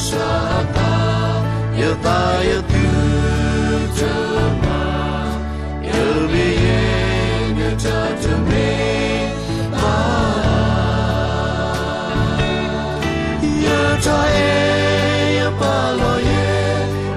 စးသး, ယသးယသုတမၤ, ယမ့ၢ်ယဲ နတၢ်တမ့ၢ်ဘၣ်. ယတၢ်အဲၣ်ယပာ်လီၤယဲ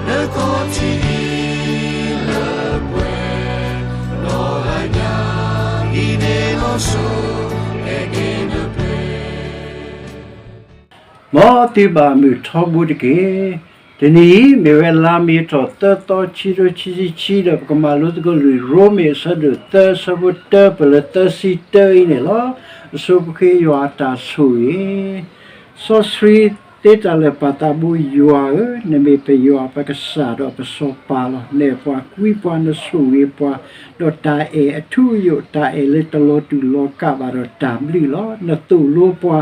နခီၣ်ထံးအံၤလၢပှဲၤ, နီၢ်ဂၤညါအံၤန့ၣ်လီၤစိၤ, အဲၣ်က့ၤနပျဲၢ် မ်သုဘၣ်မုာ်ထီဘိတက့ၢ်. တနံၤအံၤ မ့ၢ်ဝဲလါမ့ၤထီၣ်သၢသီ ခံကထိခံဆံခံ ဒီးပကမၤလိသကိးလံာ်ရိမ့ၤ အဆၢဒိၣ်သၢ အဆၢဖိတၢ ပၢၢ်လၢသၢဆံတၢအံၤန့ၣ်လီၤ. အဆိပဃ့ယွၤအတၢ်ဆိၣ်ဂ့ၤ စီဆှံသ့တၢ်လၢာ်ပၢ်သးဘိယွၤဧၢ, နမ့ၢ်ပယွၤပကစၢ်ဒီးပစီၤပၤလီၤ. နအဲၣ်ပှၤကွံပှၤ နဆိၣ်ဂ့ၤပှၤ, ဒီးတၢ်အဲၣ်အထူအယိာ် တၢ်အဲၣ်လၢတလီၤတူာ်လီၤကာ်ဘၣ်ဒီးတၢ်ဘျုးလီၤ. နသိၣ်လိပှၤ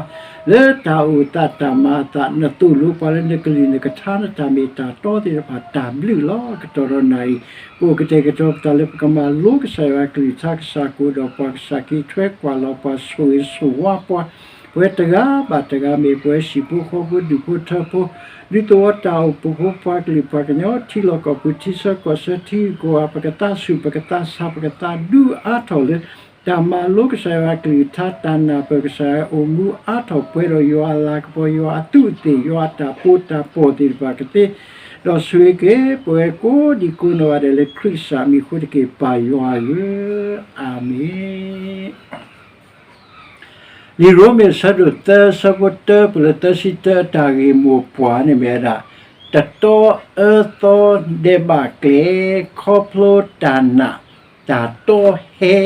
လၢတၢ်အိၣ်သးတၢ်မၤအသး, နသိၣ်လိပှၤလၢနကလုၢ်နကထါ နတၢ်မ့ၢ်တၢ်တီသ့ၣ်တဖၣ် တၢ်ဘျုးလီၤ. ကတီၢ်ဒီးနၣ်ရံၣ် ပအိၣ်ကတဲာ်ကတီၤပသးလၢပကမၤလိကစၢ်ယွၤအကလုၢ်ကထါ, ကစၢ်ကအိၣ်ဒီးပှၤ, ကစၢ်ကဟံးထွဲကွၢ်လီၤပှၤ, ဆိၣ်ဂ့ၤဆိၣ်ဝါပှၤ, ပဝဲတဂၤဘၣ်တဂၤ မ့ၢ်ပဝဲဟံၣ်ဖိဃီဖိ ဒူၣ်ဖိထၢဖိ, ဒူသဝီတၢ်အိၣ်ဖှိၣ်ဖိ ပှၤကလုာ်ပှၤကညီ ထံလီၢ်ကီၢ်ပူၤ ထံဆၢကီၢ်ဆၢ ထံဂုၤကီၢ်ဂၤ ပကသးဆူၣ် ပကသးဆါ ပကသးဒူအါထီၣ်လၢ တၢ်မၤလိကစၢ်ယွၤအကလုၢ်ကထါ, တၢ်နၢ်ပၢၢ်ကစၢ်ယွၤ အိၣ်မူအါထီၣ်ပှဲၤဒီးယွၤအလၤကပီၤ, ယွၤအသူးအသ့ၣ်, ယွၤအတၢ်ပီးတၢ်ပီသ့ၣ်တဖၣ်ကသ့, ဒီးဆိၣ်ဂ့ၤက့ၤပဝဲကိးဒံးကိးနီၢ်ဂၤဒဲးလၢခရံာ်ကစၢ်အမံၤအဃိတက့ၢ်, ပၢ်ယွၤဧၢ, အၤမ့ၣ်. လံာ်ရိမ့ၤအဆၢဒိၣ်သၢ အဆၢဖိတၢ ပၢၢ်လၢသၢဆံတၢ အတၢ်ဂ့ၢ်မိၢ်ပှၢ်န့ၣ်မ့ၢ်ဝဲဒၣ်, တတီအၢသီဒဲးဘးကျဲ, ခီဖျိတၢ်နာ်တၢ်တီဟဲ,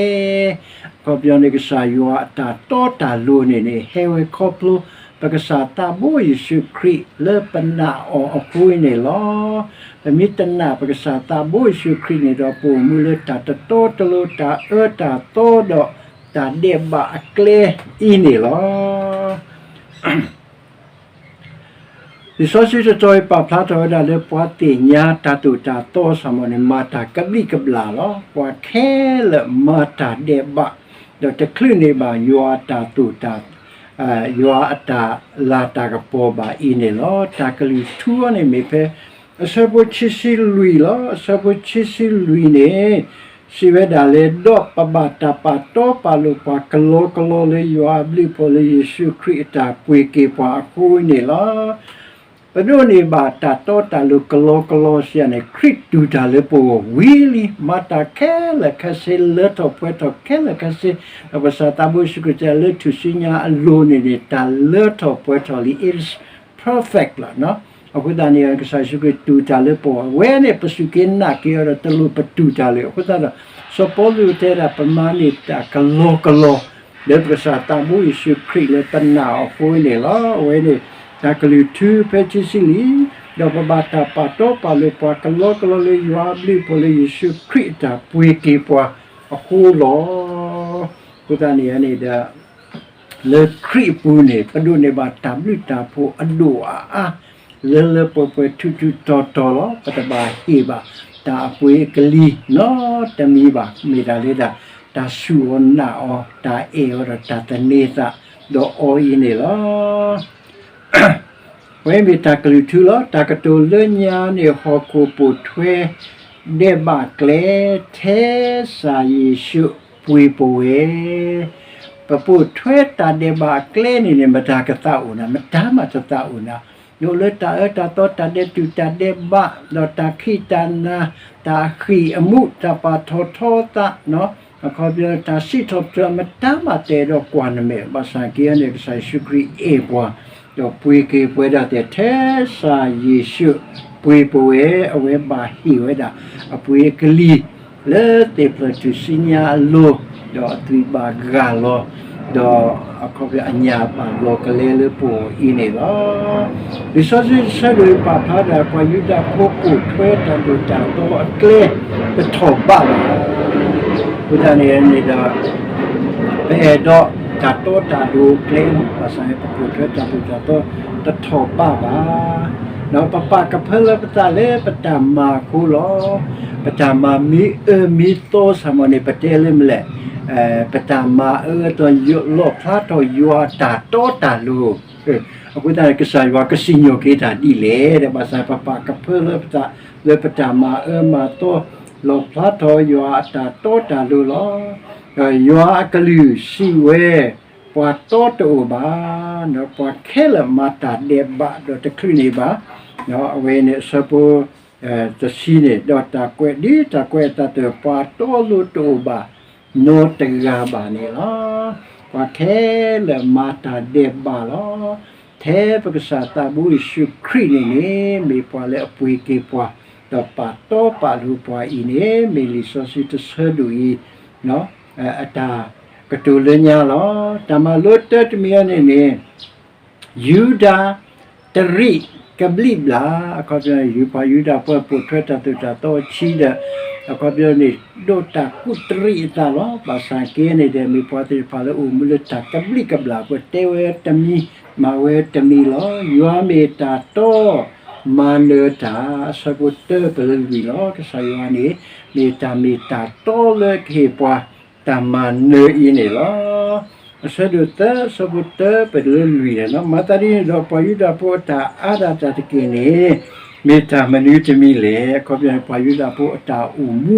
အခီပညီန့ၣ် ကစၢ်ယွၤအတၢ်တီတၢ်လိၤန့ၣ်န့ၣ် ဟဲဝဲခီဖျိ ပကစၢ်သးဘိယ့ၣ်ၡူးခရံာ်လၢပနာ်အီၤအဃိန့ၣ်လီၤ. ပမ့ၢ်တနာ်ပကစၢ်သးဘိယ့ၣ်ၡူးခရံာ်န့ၣ်ဒီး ပအိၣ်မူလၢတၢ်တတီတလိၤ တၢ်အၢတၢ်သီဒီး တၢ်ဒဲးဘးအကျဲအံၤန့ၣ်လီၤ. လံာ်စီဆှံတတီၤအံၤ ပာ်ဖျါထီၣ်ဝဲဒၣ်လၢ ပှၤသ့ၣ်ညါတၢ်သိၣ်တၢ်သီစ့ၢ်ကီးန့ၣ် မၤတၢ်ကဘျံးကဘျၣ်လီၤ. ပှၤခဲလၢာ်မၤတၢ်ဒဲးဘး, ဒီးတချုးန့ၢ်ဘၣ်ယွၤအတၢ်သိၣ်တၢ်, ယွၤအတၢ်လၤတၢ်ကပီၤဘၣ်အံၤန့ၣ်လီၤ. တၢ်ကလုၢ်ထူအီၤန့ၣ်မ့ၢ်ဖဲ အဆၢဖိခံဆံလွံၢ်လီၤ. အဆၢဖိခံဆံလွံၢ်န့ၣ် စံးဝဲဒၣ်လၢ ဒီးပဘၣ်တၢ်ပာ်တီပာ်လိၤပှၤကလီကလီလၢယွၤအဘျုးအဖှိၣ်လၢယ့ၣ်ၡူးခရံာ်အတၢ်ပှ့ၤက့ၤပှၤအဃိန့ၣ်လီၤ. ပဒိးန့ၢ်ဘၣ်တၢ်တီတၢ်လိၤကလီကလီစ့ၢ်ကီးန့ၣ် ခရံာ်တူၢ်တၢ်လၢပဂီၢ်ဝံၤလံ, မၤတၢ်ခဲလၢာ်ခဲဆ့ လၢထီၣ်ပှဲၤထီၣ်ခဲလၢာ်ခဲဆ့, ဒီးပကစၢ်သးဘိယ့ၣ်ၡူးခရံာ်တဲလၢထူၣ်စုညါအလိၤန့ၣ်န့ၣ် တၢ်လၢထီၣ်ပှဲၤထီၣ်လံ, it is perfect လီၤ. အဃိသတးန့ၣ် ကစၢ်ယ့ၣ်ၡူးခရံာ်တူၢ်တၢ်လၢပဂီၢ်ဝဲန့ၣ် ပစူၢ်က့ၤနာ်က့ၤအီၤဒီး တလိၣ်ပတူၢ်တၢ်လၢၤ. အဃိသတးဒီး စီၤပီလူးတဲဒၣ် ပမၤန့ၢ်တၢ်ကလီကလီ လၢပကစၢ်သးဘိယ့ၣ်ၡူးခရံာ်လၢပနာ်အီၤအဃိန့ၣ်လီၤ. အဝဲန့ၣ် တၢ်ကလုၢ်ထူဖဲခံဆံလွံၢ်, ဒီးပဘၣ်တၢ်ပာ်တီပာ်လိၤပှၤကလီကလီလၢယွၤအဘျုးအဖှိၣ်လၢယ့ၣ်ၡူးခရံာ်အတၢ်ပှ့ၤက့ၤပှၤအဃိလီၤ. အဃိသတးန့ၣ်န့ၣ်ဒီး လၢခရံာ်အပူၤန့ၣ် ပဒိးန့ၢ်ဘၣ်တၢ်ဘျုးတၢ်ဖှိၣ်အဒိၣ်အအါ လၢလၢပှဲၤပှဲၤထူထူတီၤတီၤလီၤ. ပတဘၣ်ဟ့ၣ်ဘၣ်တၢ်အပှ့ၤအကလံၤနီတမံၤဘၣ်. မ့ၢ်ဒၣ်လၢဒၣ် တၢ်စူၢ်အီၤနာ်အီၤ တၢ်အဲၣ်အီၤဒီးတၢ်သန့ၤသးဒီးအီၤအံၤန့ၣ်လီၤ. အဝဲမ့ၢ်တၢ်ကလုၢ်ထူလီၤ. တၢ်ကတိၤလၢညါန့ၣ် ဟီၣ်ခိၣ်ပိာ်ထွဲ ဒဲးဘးကျဲ ထဲစၢ်ယ့ၣ်ၡူးပှ့ၤပဝဲ ပပိာ်ထွဲတၢ်ဒဲးဘးအကျဲန့ၣ်န့ၣ် မတၤကသးအိၣ်နၤ, မတၤမးတသးအိၣ်နၤ. နအိၣ်လၢတၢ်အၢတၢ်သီ တၢ်ဒဲးတူၢ်တၢ်ဒဲးဘး ဒီးတၢ်ခံးတၢ်နၤ တၢ်အဃံၢ်အမူး တၢ်ပာ်ထီၣ်ထီသး အခီပညီ တၢ်စံးထီၣ်ပတြၢၤ မတၤမးတအဲၣ်ဒိးကွၢ်နမဲာ်. ဘၣ်ဆၣ်က့န့ၣ် ကစၢ်ယ့ၣ်ၡူးခရံာ်အဲၣ်ပှၤ ဒီးပှ့ၤက့ၤပဝဲဒၣ်ထဲ ထဲစၢ်ယ့ၣ်ၡူးပှ့ၤပဝဲ အဝဲဘၣ်ဟ့ၣ်ဝဲဒၣ် အပှ့ၤအကလံၤ လၢသ့ၣ်ဖျၢၣ်ထူၣ်စုညါအလိၤ, ဒီးအသွံၣ်ဘၣ်ဂၢ်လီၤ, ဒီးအခီပညီအညၣ်ဘၣ်လီၤကလဲလၢပဂီၢ်အံၤန့ၣ်လီၤ. လံာ်စီဆှံတဆၢဒိၣ်အံၤပာ်ဖျါဒၣ် ပှၤယူဒၤဖိပိာ်ထွဲတၢ်သိၣ်တၢ်သီအကျဲ တထီၣ်ဘးဘၣ်. အဃိသတးန့ၣ်န့ၣ်ဒီး ပအဲၣ်ဒိးတၢ်တီတၢ်လိၤအကျဲလီၤ. ဘၣ်ဆၣ်န့ၣ် ပပိာ်ထွဲတၢ်သိၣ်တၢ်သီ တထီၣ်ဘးဘၣ်. ဒီးပပာ်ကဖၢလၢပသးလၢပတၢ်မၤအဃိလီၤ. ပတၢ်မၤမ့ၢ်အၢမ့ၢ်သီစ့ၢ်ကီးန့ၣ် ပတဲလၢမနုၤလဲၣ်, ပတၢ်မၤအၢအသီ လီၣ်ဖျါထီၣ်ယွၤအတၢ်တီတၢ်လိၤ အဃိသတးန့ၣ် ကစၢ်ယွၤကစံၣ်ညီၣ်က့ၤတၢ်ဒ်လဲၣ်ဒီး ဘၣ်ဆၣ်ပပာ်ကဖၢလၢပသး လၢပတၢ်မၤအၢမၤသီ လီၣ်ဖျါထီၣ်ယွၤအတၢ်တီတၢ်လိၤလီၤ. ဒီးယွၤအကလုၢ်စံးဝဲ, ပှၤတီတအိၣ်ဘၣ်, ဒီးပှၤခဲလၢာ်မၤတၢ်ဒဲးဘးဒီးတချုးန့ၢ်ဘၣ်. အဝဲန့ၣ်အဆၢဖိ တဆံန့ၣ်, ဒီးတၢ်ကွဲးဒ်တၢ်ကွဲးအသးတၢ် ပှၤတီလိၤတအိၣ်ဘၣ် နီတဂၤဘၣ်န့ၣ်လီၤ. ပှၤခဲလၢာ်မၤတၢ်ဒဲးဘးလီၤ. ထဲပကစၢ်သးဘိယ့ၣ်ၡူးခရံာ်န့ၣ်န့ၣ် မ့ၢ်ပှၤလၢအပှ့ၤက့ၤပှၤ ဒီးပာ်တီပာ်လိၤပှၤအံၤန့ၣ် မ့ၢ်လံာ်စီဆှံတဆၢဒိၣ်အံၤ အတၢ်ကတိၤလၢညါလီၤ. တၢ်မၤလိတၢတမံၤအံၤန့ၣ်န့ၣ် ယူဒၤတရံးကဘျံးဘျၣ်, အခီပညီ ယူပှၤယူဒၤဖိပိာ်ထွဲတၢ်သိၣ်တၢ်သီဆံဒီး အခီပညီန့ၣ် ဒိးတၢ်ကူးတရံးအသးလီၤ. ဘၣ်ဆၣ်က့န့ၣ်ဒီး မ့ၢ်ပှၤသ့ၣ်တဖၣ်လၢအိၣ်မူလၢတၢ်ကဘျံးကဘျၣ် ပတဲဝဲတမံၤ မၤဝဲတမံၤလီၤ. ယွၤမ့ၢ်တၢ်တီ မၤနၢၤတၢ် အဆၢဖိတၢပလၢလွံၢ်လီၤ. ကစၢ်ယွၤန့ၣ် မ့ၢ်တၢ်မ့ၢ်တၢ်တီလၢကဟ့ၣ်ပှၤ တၢ်မၤနၢၤအံၤန့ၣ်လီၤ. အဆၢဒိၣ်သၢ အဆၢဖိတၢပလၢလွံၢ်န့ၣ်လီၤ. မၤသးဒ်န့ၣ်ဒီး ပှၤယူဒၤဖိအတၢ်အါဒၣ်တၢ်တက့ၢ်န့ၣ် မ့ၢ်တၢ်မနုၤတမံၤလဲၣ်. အခီပညီ ပှၤယူဒၤဖိအတၢ်အိၣ်မူ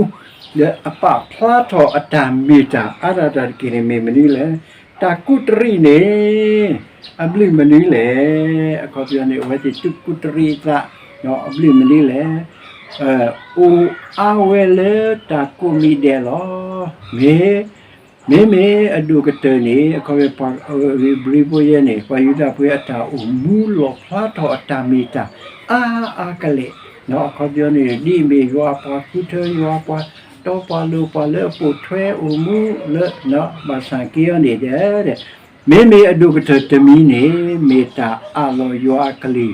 လၢအပာ်ဖျါထီၣ်အတၢ်မ့ၢ်တၢ်အါဒၣ်တၢ်တက့ၢ်န့ၣ် မ့ၢ်မနုၤလဲၣ်. တၢ်ကူးတရံးန့ၣ် အဘျုးမနုၤလဲၣ်. အခီပညီန့ၣ် အဝဲသ့ၣ်တူၢ်ကူးတရံးအသး အဘျုးမနုၤလဲၣ်. အိၣ်အါဝဲလၢတၢ်ကိးမံၤဒဲးလီၤ. မ့ၢ် မ့မ့ၢ်အဒိၣ်ကတၢၢ်န့ၣ် အခီပညီ ပှၤဧ့ၤဘြံၤဖိယဲန့ၣ် ပှၤယူဒၤဖိအတၢ်အိၣ်မူလီၣ်ဖျါထီၣ်အတၢ်မ့ၢ်တၢ် အါအါကလဲာ်, အခီပညီန့ၣ် ဒ်အမ့ၢ်ယွၤအပှၤဃုထၢ ယွၤပှၤတီပှၤလိၤ ပှၤလၢအပိာ်ထွဲအိၣ်မူလၢ ဘၣ်ဆၣ်က့အီၤန့ၣ်ဒီး မ့မ့ၢ်အဒိၣ်ကတၢၢ်တမံၤန့ၣ် မ့ၢ်တၢ်အးလီၤယွၤအကလုၢ်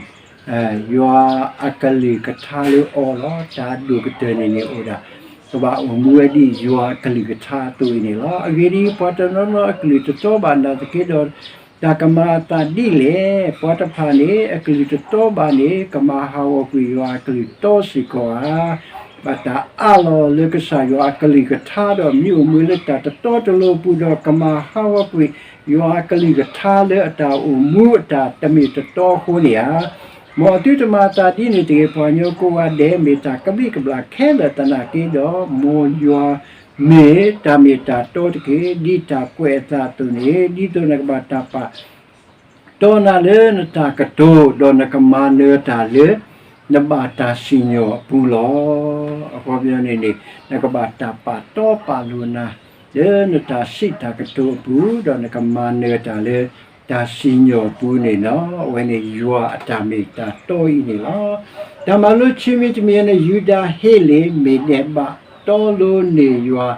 ယွၤအကလုၢ်ကထါလၢအီၤလီၤ. တၢ်အဒိၣ်ကတၢၢ်န့ၣ်န့ၣ်အိၣ်ဒၣ် ကဘၣ်အိၣ်မူဝဲဒ်ယွၤအကလုၢ်ကထါအသိးအံၤန့ၣ်လီၤ. အဂ့ၢ်ဒ်အံၤ, ပှၤတနီၤနီၤအကလုၢ်တတီဘၣ် နာ်သက့ဒီး တၢ်ကမၤအသးဒ်လဲၣ်. ပှၤတဖၣ်န့ၣ် အကလုၢ်တတီဘၣ်န့ၣ် ကမၤဟးဂီၤကွံာ်ယွၤအကလုၢ်တီစ့ၢ်ကီးဧါ. ဘၣ်တၢ်အးလီၤလၢကစၢ်ယွၤအကလုၢ်ကထါဒီး မ့ၢ်အိၣ်မူလၢတၢ်တတီတလိၤအပူၤဒီး ကမၤဟးဂီၤကွံာ် ယွၤအကလုၢ်ကထါလၢအတၢ်အိၣ်မူအတၢ်တမ့ၢ်တတီအဃိန့ၣ်ဧါ. မ်အသုတမၤအသးဒ်န့ၣ်တဂ့ၤ. ပှၤကညီကိးဂၤဒဲး မ့ၢ်တၢ်ကဘျံးကဘျၣ်ခဲလၢာ်သနာ်က့ဒီး မ်ယွၤမ့ၢ်တၢ်မ့ၢ်တၢ်တီတက့ၢ်. ဒ်တၢ်ကွဲးအသးအသိးန့ၣ် ဒ်သိးနကဘၣ်တၢ်ပာ် တီနၤလၢနတၢ်ကတိၤ ဒီးနကမၤနၢၤတၢ်လၢ နဘၣ်တၢ်စံၣ်ညီၣ်အပူၤလီၤ. အခီပညီန့ၣ်န့ၣ် နကဘၣ်တၢ်ပာ်တီပာ်လိၤနၤ လၢနတၢ်စံးတၢ်ကတိၤအပူၤ ဒီးနကမၤနၢၤတၢ်လၢ တၢ်စံၣ်ညီၣ်အပူၤန့ၣ်လီၤ. အဝဲန့ၣ်ယွၤအတၢ်မ့ၢ်တၢ်တီအံၤန့ၣ်လီၤ. တၢ်မၤလိခံမံၤတမံၤန့ၣ် ယူဒၤဟ့လ့ၣ် မ့ၢ်ဒဲးဘးတီလိၤန့ၢ်ယွၤ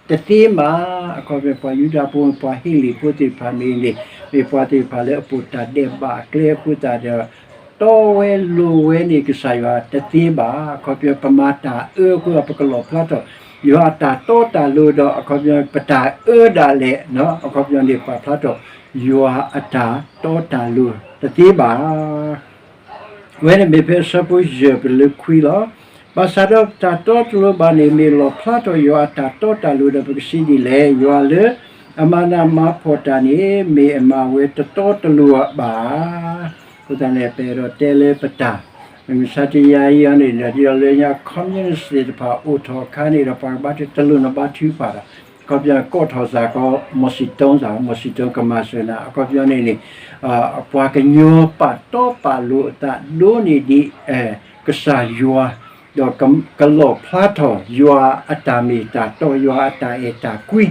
တသ့ဘၣ်. အခီပညီ ပှၤယူဒၤဖိ ပှၤဟ့လ့ၣ်ဖိသ့ၣ်တဖၣ်မ့ၢ်န့ၣ် မ့ၢ်ပှၤသ့ၣ်တဖၣ်လၢအပိာ်တၢ်ဒဲးဘးအကျဲအဃိသတးဒီး တီဝဲလိၤဝဲန့ၢ်ကစၢ်ယွၤတသ့ဘၣ်. အခီပညီ ပမၤတၢ်အၢအဃိ ပကလီၣ်ဖျါထီၣ် ယွၤအတၢ်တီတၢ်လိၤဒီး အခီပညီ ပတၢ်အၢဒၣ်လဲာ် အခီပညီန့ၣ် ပာ်ဖျါထီၣ် ယွၤအတၢ်တီတၢ်လိၤတသ့ဘၣ်. အဝဲန့ၣ်မ့ၢ်ဖဲအဆၢဖိယဲၢ်ပလၢခွံလီၤ. ဘၣ်ဆၣ်ဒီးတၢ်တီတလိၤဘၣ်န့ၣ် မ့ၢ်လီၣ်ဖျါထီၣ်ယွၤအတၢ်တီတၢ်လိၤဒီး ပကစံးဒ်လဲၣ်. ယွၤလၢအမၤနးမၤဖှီၣ်တၢ်န့ၣ် မ့ၢ်အမၤဝဲတတီတလိၤဘၣ်. အဃိသတးန့ၣ် ပအဲၣ်ဒိးတဲလၢပတၢ် မုၢ်မဆါတနံၤအံၤန့ၣ်ဒီး ဒ်သိးလၢညါ communist သ့ၣ်တဖၣ်အိၣ်ထီၣ်အခါန့ၣ်ဒီး ပှၤကဘါထုတလိၤနဘါထုကဖၣ်ဒီး အခီပညီ ကိးထီၣ်စ့ၢ်ကီး မော်စီတုန်းစ့ၢ်ကီး မော်စီတုန်း ကမၤစၢၤနၤ အခီပညီန့ၣ်န့ၣ် ပှၤကညီပာ်တီပာ်လိၤအသးဒိၣ်န့ၢ်ဒံး ကစၢ်ယွၤ ဒီးကလီၣ်ဖျါထီၣ်ယွၤအတၢ်မ့ၢ်တၢ်တီ ယွၤအတၢ်အဲၣ်တၢ်ကွံ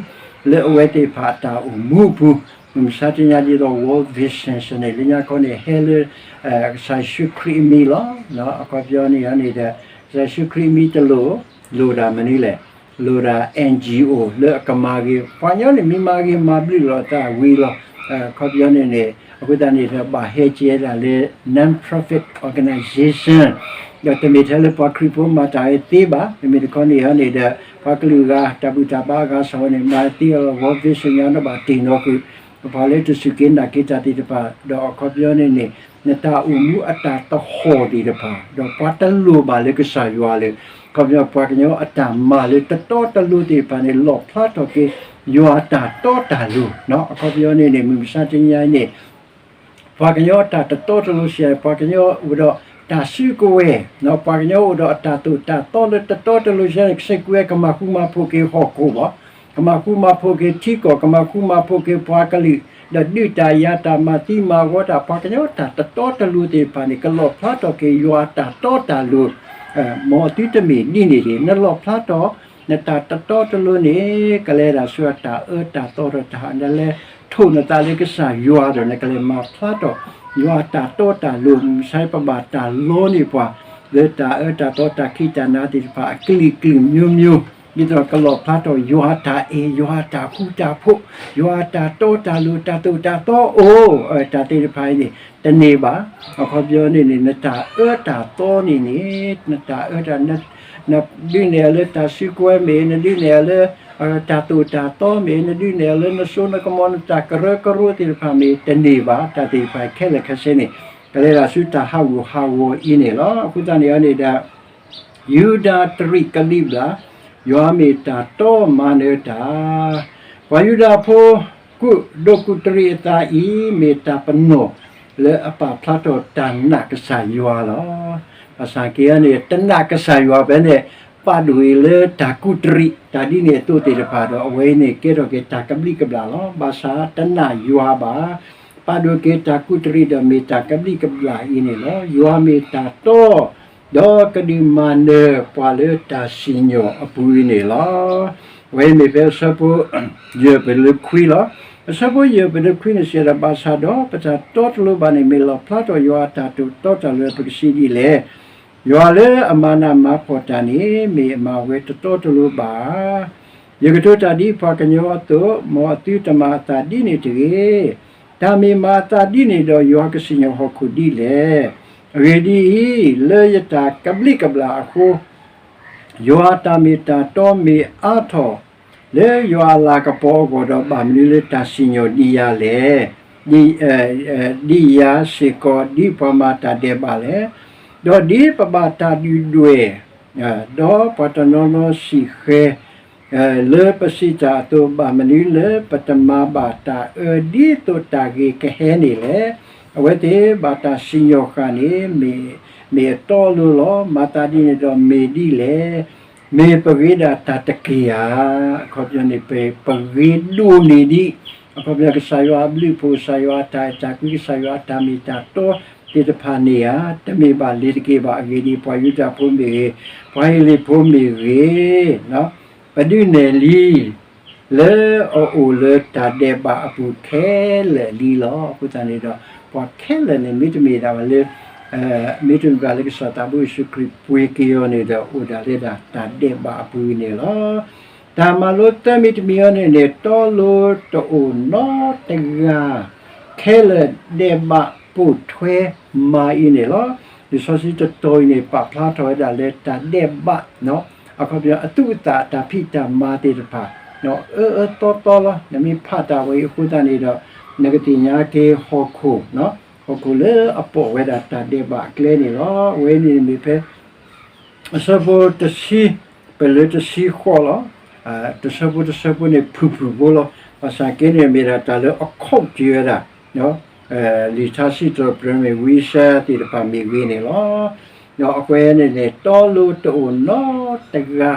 လၢအဝဲသ့ၣ်တဖၣ်အတၢ်အိၣ်မူအပူၤ မုၢ်မဆါတနံၤအံၤဒ်သိး World Vision န့ၣ် လၢညါခီန့ၣ် ဟဲလၢ ကစၢ်ယ့ၣ်ၡူးခရံာ်အမံၤလီၤ. အခီပညီန့ၣ်န့ၣ်ဒီး ကစၢ်ယ့ၣ်ၡူးခရံာ်အမံၤတလိၣ် လိၣ်ဒၣ်မနုၤလဲၣ်, လိၣ်ဒၣ် NGO လၢအကမၤဂ့ၤ ပှၤကညီန့ၣ် မ့ၢ်မၤဂ့ၤမၤဘျုးလိာ်အသးဝံၤလီၤ. အခီပညီန့ၣ်န့ၣ် အဃိသတးန့ၣ်ဒီး ဘၣ်ဟဲကဲဒၣ်လၢ non-profit organization ဒီးတမ့ၢ်ထဲလၢပှၤခရံာ်ဖိမၤတၢ်ဝဲသ့ဘၣ်. မ့မ့ၢ်တခီန့ၣ်န့ၣ်ဒီး ပှၤကလုာ်ဂၤ တၢ်ဘူၣ်တၢ်ဘါအဂၤစ့ၢ်ကီးန့ၣ် မၤသ့အီၤလီၤ. World Vision ညါန့ၣ်ဘၣ်တ့ၢ်နီၣ်ဃုာ် ပှၤလၢတစူၢ်က့ၤနာ်က့ၤတၢ်သ့ၣ်တဖၣ် ဒီးအခီပညီန့ၣ်န့ၣ် နတၢ်အိၣ်မူအတၢ်သဟီၣ်သ့ၣ်တဖၣ် ဒီးပှၤတလိၣ်ဘၣ်လၢကစၢ်ယွၤလၢ အခီပညီပှၤကညီအတၢ်မၤလၢတတီတလိၤသ့ၣ်တဖၣ်န့ၣ် လီၣ်ဖျါထီၣ်က့ၤ ယွၤအတၢ်တီတၢ်လိၤ. အခီပညီန့ၣ်န့ၣ် မုၢ်မဆါတနံၤအံၤန့ၣ် ပှၤကညီအတၢ်တတီတလိၤစံး ပှၤကညီအိၣ်ဒီးတၢ်စုကဝဲၤ, ပှၤကညီအိၣ်ဒီးအတၢ်သိၣ်တၢ်သီလၢတတီတလိၤစံးန့ၣ် ကစၢ်ယ့ၣ်ၡူးခရံာ်ကမၤဃူမၤဖိးက့ၤဟီၣ်ခိၣ်ဘၣ်, ကမၤဃူမၤဖိးက့ၤထံကီၢ်, ကမၤဃူမၤဖိးက့ၤပှၤကလုာ်, ဒီးဒုးတၢ်ယၤတၢ် မၤသံမၤဂီၤတၢ်, ပှၤကညီတၢ်တတီတလိၤသ့ၣ်တဖၣ်န့ၣ် ကလီၣ်ဖျါထီၣ်က့ၤယွၤအတၢ်တီတၢ်လိၤ, မ်အသုတမ့ၢ်ဒ်န့ၣ်တဂ့ၤ. နလီၣ်ဖျါထီၣ် နတၢ်တတီတလိၤန့ၣ် ကလဲၤဒၣ်ဆူအတၢ်အၢတၢ်သီဒီးတၢ်ဟး နလဲၤထိၣ်နသးလၢကစၢ်ယွၤဒီး နကလဲၤမၤဖျါထီၣ် ယွၤအတၢ်တီတၢ်လိၤ, မုၢ်ဆါပဘၣ်တၢ်လီန့ၢ်ပှၤ လၢတၢ်အၢတၢ်သီတၢ်ခံးတၢ်နၤသ့ၣ်တဖၣ်အကလုာ်ကလုာ်မျိုးမျိုး, ဒ်သိးကလီၣ်ဖျါထီၣ်ယွၤအတၢ်အဲၣ် ယွၤအတၢ်ဃူတၢ်ဖိး, ယွၤအတၢ်တီတၢ်လိၤ တၢ်သိၣ်တၢ်သီအိၣ်, တၢ်သ့ၣ်တဖၣ်အံၤန့ၣ် တန့ၢ်ဘၣ်. အခီပညီန့ၣ်န့ၣ် နတၢ်အၢတၢ်သီန့ၣ်န့ၣ် နတၢ်အၢတၢ် နဒုးနဲၣ်အီၤလၢတၢ်စုကဝဲၤမ့ၢ်, နဒုးနဲၣ်အီၤလၢ တၢ်သိၣ်တၢ်သီမ့ၢ်, နဒုးနဲၣ်အီၤလၢနစိနကမီၤ နတၢ်ကရၢကရိသ့ၣ်တဖၣ်မ့ၢ် တန့ၢ်ဘၣ်. တၢ်သ့ၣ်တဖၣ်ခဲလၢာ်ခဲဆ့န့ၣ် ကလဲၤဒၣ်ဆူတၢ်ဟးဂူာ်ဟးဂီၤအံၤန့ၣ်လီၤ. အဃိသတးန့ၣ်န့ၣ်ဒီး ယူဒၤတရံးကလံးဘျၣ်, ယွၤမ့ၢ်တၢ်တီမၤနၢၤတၢ် ပှၤယူဒၤဖိ ကူၣ်ဒိၣ်ကူၣ်တရံးအသးအံၤ မ့ၢ်တၢ်ပနီၣ်လၢအပာ်ဖျါထီၣ်တၢ်နာ်ကစၢ်ယွၤလီၤ. ဘၣ်ဆၣ်က့န့ၣ် တနာ်ကစၢ်ယွၤဖဲန့ၣ် ပာ်ဒိၣ်အံၤလၢတၢ်ကူၣ်တရံး တၢ်ဒ်န့ၣ်အသိးသ့ၣ်တဖၣ်ဒီး အဝဲအံၤန့ၣ်ကဲထီၣ်က့ၤတၢ်ကဘျံးကဘျၣ်လီၤ. ဘၣ်ဆၣ်တနာ်ယွၤဘၣ် ပာ်ဒိၣ်က့ၤတၢ်ကူၣ်တရံးဒီးမ့ၢ်တၢ်ကဘျံးကဘျၣ်အံၤန့ၣ်လီၤ. ယွၤမ့ၢ်တၢ်တီ ဒီးကဒုးမၤနၢၤပှၤလၢတၢ်စံၣ်ညီၣ်အပူၤအံၤန့ၣ်လီၤ. အဝဲအံၤမ့ၢ်ဖဲအဆၢဖိ ယဲၢ်ပတုၤလၢခွံလီၤ. အဆၢဖိယဲၢ်ပတုၤလၢခွံန့ၣ်စံးဒီး ဘၣ်ဆၣ်ဒီးပတၢ်တီတလိၤဘၣ်န့ၣ် မ့ၢ်လီၣ်ဖျါထီၣ်ယွၤအတၢ်သိၣ်တၢ်သီလၢပကစံးဒ်လဲၣ်. ယွၤလၢအမၤနးမၤဖှီၣ်တၢ်န့ၣ် မ့ၢ်အမၤဝဲတတီတလိၤဘၣ်ဧါ. ယကတိၤတၢ်ဒ်ပှၤကညီအသိး, မ်အသုတမၤအသးဒ်န့ၣ်တဂ့ၤ. တၢ်မ့ၢ်မၤအသးဒ်န့ၣ်ဒီး ယွၤကစံၣ်ညီၣ်ဟီၣ်ခိၣ်ဒ်လဲၣ်. အဂ့ၢ်ဒ်အံၤ, လၢယတၢ်ကဘျံးကဘျၣ်အဃိ ယွၤအတၢ်မ့ၢ်တၢ်တီမ့ၢ်အါထီၣ် လၢယွၤအလၤကပီၤအဂီၢ်ဒီး ဘၣ်မနုၤလၢတၢ်စံၣ်ညီၣ်ဒံးယၤလဲၣ်, ဒံးယၤစ့ၢ်ကီး ဒ်ပှၤမၤတၢ်ဒဲးဘးလဲၣ်. ဒီးဒ်ပဘၣ်တၢ်ဒုၣ်ဒွဲၣ်, ဒီးပှၤတနီၤနီၤစံၣ်ဃဲၤ လၢပစံးတၢ်အသိး ဘၣ်မနုၤလၢပတမၤဘၣ်တၢ်အၢဒ်သိးတၢ်ဂ့ၤကဟဲန့ၣ်လဲၣ်. အဝဲသ့ၣ်ဘၣ်တၢ်စံၣ်ညီၣ်ဃာ်န့ၣ် မ့ၢ်အတီအလိၤလီၤ. မၤသးဒ်န့ၣ်ဒီးမ့ၢ်ဒ်လဲၣ်. မ့ၢ်ပဂ့ၤဒၣ်တၢ်တက့ၢ်ဧါ. အခီပညီန့ၣ် ပဂ့ၤဒိၣ်န့ၢ်ဒံး အခီပညီ ကစၢ်ယွၤအဘျုးအဖှိၣ် ကစၢ်ယွၤအတၢ်အဲၣ်တၢ်ကွံ ကစၢ်ယွၤအတၢ်မ့ၢ်တၢ်တီသ့ၣ်တဖၣ်န့ၣ်ဧါ. တမ့ၢ်ဘၣ်လ့ၤတက့ၢ်ဘၣ်. အဂ့ၢ်ဒ်အံၤ, ပှၤယူဒၤဖိမ့ၢ်ဂ့ၤ, ပှၤဟ့လ့ၣ်ဖိမ့ၢ်ဂ့ၤ, ပဒုးနဲၣ်လံ လၢအအိၣ်လၢတၢ်ဒဲးဘးအပူၤခဲလၢာ်လံလီၤ. အဃိသတးန့ၣ်ဒီး ပှၤခဲလၢာ်န့ၣ် မ့တမ့ၢ်ဒၣ်ဝဲလၢ မ့တမ့ၢ်ဘၣ်လၢကစၢ်သးဘိယ့ၣ်ၡူးခရံာ်ပှ့ၤက့ၤအီၤန့ၣ်ဒီး အိၣ်ဒၣ်လၢဒၣ်တၢ်ဒဲးဘးအပူၤန့ၣ်လီၤ. တၢ်မၤလိသၢမံၤတမံၤအံၤန့ၣ်န့ၣ် တီလိၤတအိၣ်နီတဂၤ ခဲလၢာ်ဒဲးဘးပိာ်ထွဲမၤအံၤန့ၣ်လီၤ. လံာ်စီဆှံတတီၤအံၤန့ၣ် ပာ်ဖျါထီၣ်ဝဲဒၣ်လၢတၢ်ဒဲးဘး အခီပညီ အသူၣ်အသးအတၢ်ဖံးတၢ်မၤသ့ၣ်တဖၣ် အၢအၢသီသီလီၤ. နမ့ၢ်ဖးတၢ်ဝဲအံၤအဃိသတးန့ၣ်ဒီး နကသ့ၣ်ညါက့ၤဟီၣ်ခိၣ် ဟီၣ်ခိၣ်လၢအပိာ်ဝဲဒၣ်တၢ်ဒဲးဘးအကျဲန့ၣ်လီၤ. အဝဲန့ၣ်မ့ၢ်ဖဲ အဆၢဖိတဆံ ပလၢတဆံဃိးလီၤ. တဆၢဖိတဆၢဖိန့ၣ် ဖုၣ်ဖုၣ်ဖိလီၤ. ဘၣ်ဆၣ်က့န့ၣ်မ့ၢ်ဒၣ်တၢ်လၢအခိးက့ၤဝဲဒၣ် လံာ်ထါစံးထီၣ်ပတြၢၤမ့ၢ်ဂ့ၤ ဝံယၡါယၤသ့ၣ်တဖၣ်မ့ၢ်ဂ့ၤန့ၣ်လီၤ. အဃိန့ၣ်န့ၣ် တီလိၤတအိၣ်နီတဂၤ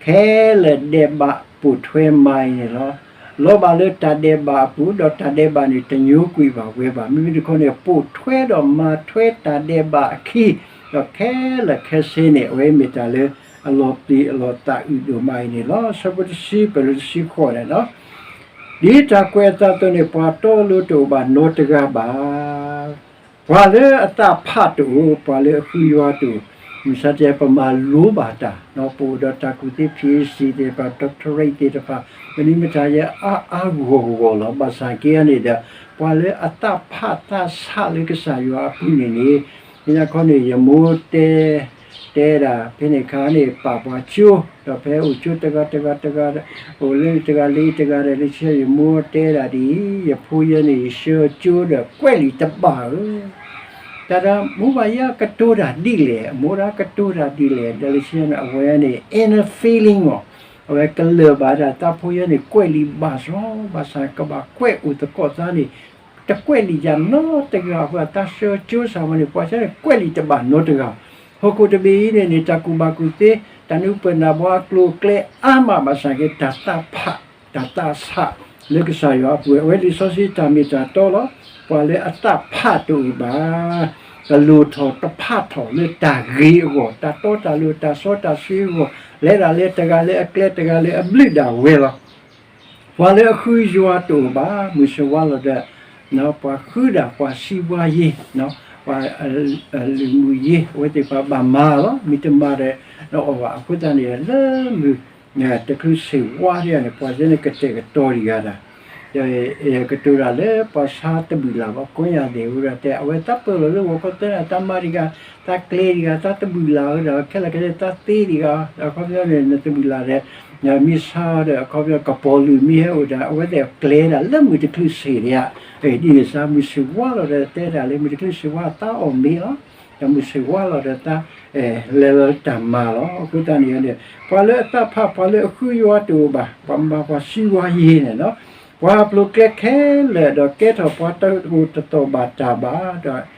ခဲလၢာ်ဒဲးဘးပိာ်ထွဲမၤအံၤန့ၣ်လီၤ. လီၤဘၣ်လၢတၢ်ဒဲးဘးအပူၤ ဒီးတၢ်ဒဲးဘးန့ၣ် တညိကွံာ်ဘၣ်ဝဲဘၣ်. မ့မ့ၢ်တခီန့ၣ် ပိာ်ထွဲဒီးမၤထွဲတၢ်ဒဲးဘးအခံ ဒီးခဲလၢာ်ခဲဆ့န့ၣ် အဝဲမ့ၢ်တၢ်လၢအလီၤပျံၤအလီၤသးအုးဒိၣ်မးအံၤန့ၣ်လီၤ. ဆၢဖိတဆံ ပလၢတဆံဃိးန့ၣ်လီၤ. ဒ်တၢ်ကွဲးအသးအသိးန့ၣ် ပှၤတီလိၤတအိၣ်ဘၣ်နီတဂၤဘၣ်. ပှၤလၢအသးဖးတအိၣ်, ပှၤလၢအဃုယွၤတအိၣ်, မုၢ်ဆါတယၤ ပမၤလိဘၣ်တၢ်, ပအိၣ်ဒီးတၢ်ကူၣ်သ့ PhD သ့ၣ်တဖၣ် doctorate သ့ၣ်တဖၣ် မနုၤမတၤယဲ အါအါဂီၢ်ဂီၢ်လီၤ. ဘၣ်ဆၣ်က့န့ၣ်ဒီး ပှၤလၢအသးဖးသးဆးလၢကစၢ်ယွၤအပူၤန့ၣ်န့ၣ် သ့ၣ်ညါခီန့ၣ် ယမိၢ်တဲ တဲဒၣ် ဖဲန့ၣ်အခါန့ၣ် ပာ်ပှၤကၠိ, ဒီးဖဲအိၣ်ကၠိတဂၤတဂၤတဂၤ, အိၣ်လၢတဂၤလၢတဂၤဒီး လၢဆၢယမိၢ်တဲဒၣ်ဒ်အံၤ, ယဖိယဲန့ၣ် ယဆှၢကၠိဒီးကွဲးလံာ်တဘၣ်ဧၢ, တၢ်ဒၣ်မိၢ်ဘၣ်ယဲကတိၤတၢ်ဒ်လဲၣ်, အမိၢ်ဒၣ်ကတိၤတၢ်ဒ်လဲၣ်, ဒီးလၢဆၢန့ၣ် အဝဲန့ၣ် inner feeling မး, အဝဲကလၢာ်ဘၣ်ဒၣ် သးဖိယဲန့ၣ် ကွဲးလံာ်ဘၣ်စီ ဘၣ်ဆၣ်ကဘၣ်ကွဲးအိၣ်သကိးသးန့ၣ် တကွဲးလံာ်ယၤနီတဂၤအဃိ တၢ်ဆှၢကၠိစ့ၢ်ကီးန့ၣ် ပှၤဆၢန့ၣ်ကွဲးလံာ်တဘၣ်နီတဂၤ. ဟီၣ်ခိၣ်တဘ့ၣ်အံၤန့ၣ်န့ၣ် တၢ်ကူၣ်ဘၣ်ကူၣ်သ့ တၢ်နုာ်ပၢၢ်နၢ်ဘှါအကျိၤအကျဲအါမးဘၣ်ဆၣ်က့ တၢ်သးဖး တၢ်သးဆးလၢကစၢ်ယွၤအပူၤ အဝဲလံာ်စီဆှံတၢ်မ့ၢ်တၢ်တီလီၤ. ပှၤလၢအသးဖးတအိၣ်ဘၣ် ကလိၣ်ထီၣ်တဖးထီၣ်လၢတၢ်ဂ့ၤအဂီၢ် တၢ်တီတၢ်လိၤ တၢ်စီတၢ်ဆှံအဂီၢ် လဲၤဒၣ်လၢတဂၤလၢအကျဲ တဂၤလၢအဘျုးဒၣ်ဝဲလီၤ. ပှၤလၢအဃုယွၤတအိၣ်ဘၣ် မုၢ်ဆ့ၣ်ဝါလီၤဒီး ပှၤဃုဒၣ်ပှၤစံးဝါယ့ၤ ပှၤလုၢ်မုၢ်ယ့ၤ အဝဲသ့ၣ်ပှၤဘၣ်မၤလီၤ. မ့ၢ်တမၤဒီး နအီၣ်ဘၣ်အဃိသတးန့ၣ် လၢမုၢ် တချုးဆ့ၣ်ဝါဒံးန့ၣ် ပှၤသ့န့ၣ်ကတဲာ်ကတီၤဒံးဂၤဒၣ် ကတိၤတၢ်လၢပှၤဆါတဘုၣ်လၢ်ဘၣ် ကိးညါသ့ၣ်ဝဲဒၣ်တဲ အဝဲသးပၢၢ်လီၤလၢဂီၤခီသၢနၣ်ရံၣ် တၢ်မၤတံၢ်ဂၤ တၢ်ကျဲတံၢ်ဂၤ တၢ်တဘုၣ်လၢ်ဝဲဒၣ် ခဲလၢာ်ခဲဆ့ တၢ်သ့တံၢ်ဂၤ အခီပညီန့ၣ် နတဘုၣ်လၢ်ဒီး မ့ၢ်ဆါဒီး အခီပညီ ကပီၤလုာ်မ့ၢ်ဟဲအိၣ်ဒီး အဝဲသ့ၣ်ကျဲဒၣ်လၢမုၢ်တချုးဆ့ၣ်ဒံးဧါ ဒ်န့ၣ်စ့ၢ် မုၢ်ဆ့ၣ်ဝါလီၤဒီးတဲဒၣ်လၢ မုၢ်တချုးဆ့ၣ်ဝါသးအီၣ်မ့ၤလီၤ. ဒီးမုၢ်ဆ့ၣ်ဝါလီၤဒီးသး လဲၤလီၤတၢ်မၤလီၤ. အဃိသတးန့ၣ်န့ၣ် ပှၤလၢအသးဖး ပှၤလၢအဃုယွၤတအိၣ်ဘၣ် ပှၤမၤပှၤစံးဝါယ့ၤန့ၣ်လီၤ. ပှၤဟးဖျိးကျဲခဲလၢာ်ဒီး ကဲထီၣ်ပှၤတအိၣ်တသီၣ်ဘၣ်တၢ်ဘၣ်ဒီး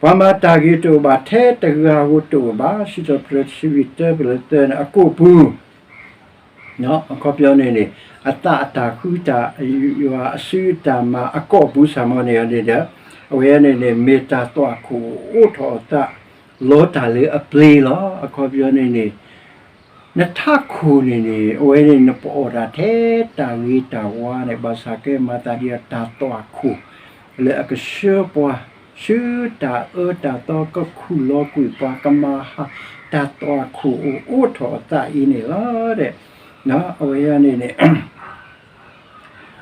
ပှၤမၤတၢ်ဂ့ၤတအိၣ်ဘၣ် ထဲတဂၤဧိၤတအိၣ်ဘၣ် စံးထီၣ်ပတြၢၤတဆံလွံၢ် တၢပလၢၢ်သၢန့ၣ် အကိာ်ပူၤ အခီပညီန့ၣ်န့ၣ် အသးအတၢ်ဃုတၢ် ယွၤအစုအတၢ်မၤအကိာ်ပူၤစ့ၢ်ကီးန့ၣ်ဒီး အဝဲန့ၣ်န့ၣ် မ့ၢ်တၢ်သွၣ်ခိၣ်အိးထီၣ်အသး လီတၢ်လၢအပျ့ၤလီၤ. အခီပညီန့ၣ်န့ၣ် နထးခိၣ်န့ၣ်န့ၣ် အဝဲန့ၣ်နပအီၣ်တၢ်ထဲတၢ်ဂ့ၤတၢ်ဝါန့ၣ် ဘၣ်ဆၣ်ကဲမၤသးဒ်အတၢ်သွၣ်ခိၣ် လၢအကဆှၢပှၤ ဆူတၢ်အၢတၢ်သီ ကခူၣ်လီၤကွံာ်ပှၤ ကမၤဟး တၢ်သွၣ်ခိၣ်အိၣ်အိးထီၣ်အသးအံၤန့ၣ်လီၤ. အဝဲန့ၣ်န့ၣ်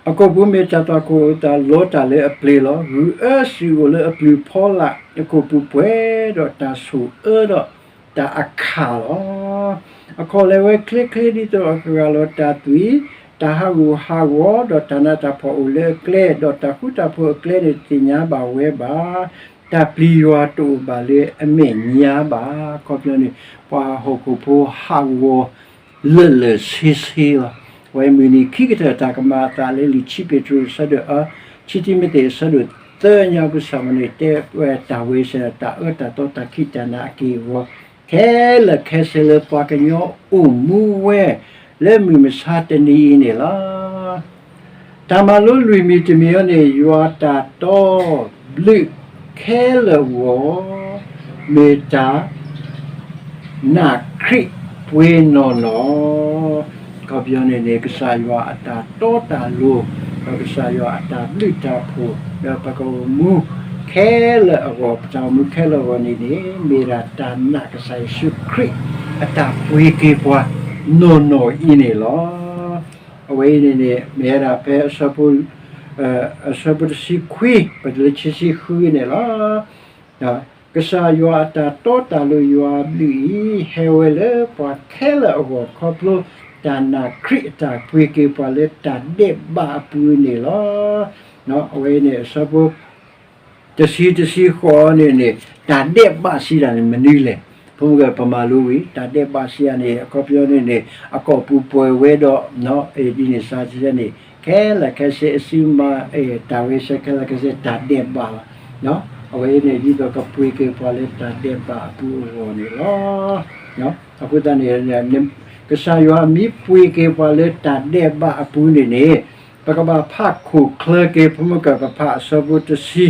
အကိာ်ပူၤမ့ၢ်တၢ်သွၣ်ခိၣ်အိၣ်သး လီတၢ်လၢအပျ့ၤလီၤ. ဂုၢ်အၢစံာ်အိၣ်လၢအပျုၤဖီလာ် အကိာ်ပူၤပှဲၤဒီးတၢ်ဆိၣ်အၢဒီးတၢ်အခၣ်လီၤ. အခီၣ်လဲၤဝဲချ့ချ့ ဒ်သိးအကဂၢ်လီၤတၢ်သွံၣ်, တၢ်ဟးဂူာ်ဟးဂီၤ ဒီးတၢ်နးတၢ်ဖှီၣ်အိၣ်လၢအကျဲ, ဒီးတၢ်ဃူတၢ်ဖိးအကျဲန့ၣ် တသ့ၣ်ညါဘၣ်ဝဲဘၣ်. တၢ်ပျံၤယွၤတအိၣ်ဘၣ်လၢအမဲာ်ညါဘၣ်. အခီပညီန့ၣ် ပှၤဟီၣ်ခိၣ်ဖိဟးဂီၤ လၢာ်လၢာ်ဆ့ဆ့လီၤ. အဝဲမုၢ်နံၤခံကတၢၢ် တၢ်ကမၤအသးလၢလံာ်ခံပ့းတရူး အဆၢဒိၣ်အၢ, ခံတံၤမသ့း အဆၢဒိၣ်သၢညါပူၤစ့ၢ်ကီးန့ၣ် တဲဝဲတၢ်ဝဲစ့ၢ် တၢ်အၢတၢ်သီ တၢ်ခံးတၢ်နၤအက့ၢ်အဂီၤ ခဲလၢာ်ခဲဆ့လၢပှၤကညီအိၣ်မူဝဲ လၢမုၢ်မဆါတနံၤအံၤန့ၣ်လီၤ. တၢ်မၤလိလွံၢ်မံၤတမံၤအံၤန့ၣ် ယွၤတၢ်တီဘျုးခဲလၢာ်အဂီၢ် မ့ၢ်တၢ် နာ်ခရံာ်ပှ့ၤနီၢ်နီၢ်, အခီပညီန့ၣ်န့ၣ် ကစၢ်ယွၤအတၢ်တီတၢ်လိၤ, ဒီးကစၢ်ယွၤအတၢ်ဘျုးတၢ်ဖှိၣ်, ဒီးပကအိၣ်မူခဲလၢာ်အဂီၢ်, ပတၢ်အိၣ်မူခဲလၢာ်အဂီၢ်န့ၣ်န့ၣ် မ့ၢ်ဒၣ်တၢ်နာ်ကစၢ်ယ့ၣ်ၡူးခရံာ် အတၢ်ပှ့ၤက့ၤပှၤနီၢ်နီၢ်အံၤန့ၣ်လီၤ. အဝဲအံၤန့ၣ်န့ၣ် မ့ၢ်ဝဲဒၣ်ဖဲအဆၢဖိ အဆၢဖိတဆံခွံ ပတုၤလၢခံဆံဃုန့ၣ်လီၤ. ကစၢ်ယွၤအတၢ်တီတၢ်လိၤယွၤအဘျုးအံၤ ဟဲဝဲလၢပှၤခဲလၢာ်အဂီၢ် ခီဖျိတၢ်နာ်ခရံာ်အတၢ်ပှ့ၤက့ၤပှၤလၢတၢ်ဒဲးဘးအပူၤန့ၣ်လီၤ. အဝဲန့ၣ် အဆၢဖိ တဆံ တဆံဃိးန့ၣ်န့ၣ် တၢ်ဒဲးဘးစံးတၢ်န့ၣ် မနုၤလဲၣ်. ဖိမုၣ်ကပမၤလိဝံၤ တၢ်ဒဲးဘးစံးတၢ်န့ၣ် အခီပညီန့ၣ်န့ၣ် အကိာ်ပူၤပှဲၤဝဲဒီး ဒ်န့ၣ်စ့ၢ်ကီးန့ၣ် ခဲလၢာ်ခဲဆ့အစုမၤ တၢ်ဝဲစ့ၢ် ခဲလၢာ်ခဲဆ့တၢ်ဒဲးဘးလီၤ. အဝဲန့ၣ် ဒ်သိးကပှ့ၤက့ၤပှၤလၢတၢ်ဒဲးဘးအပူၤအဂီၢ်န့ၣ်လီၤ. အဃိသတးန့ၣ် ကစၢ်ယွၤမ့ၢ်ပှ့ၤက့ၤပှၤလၢတၢ်ဒဲးဘးအပူၤန့ၣ်န့ၣ် ပကဘၣ်ဖးခိၣ်ချၢက့ၤ ဖိမုၣ်ကပဖးအဆၢဖိတဆံ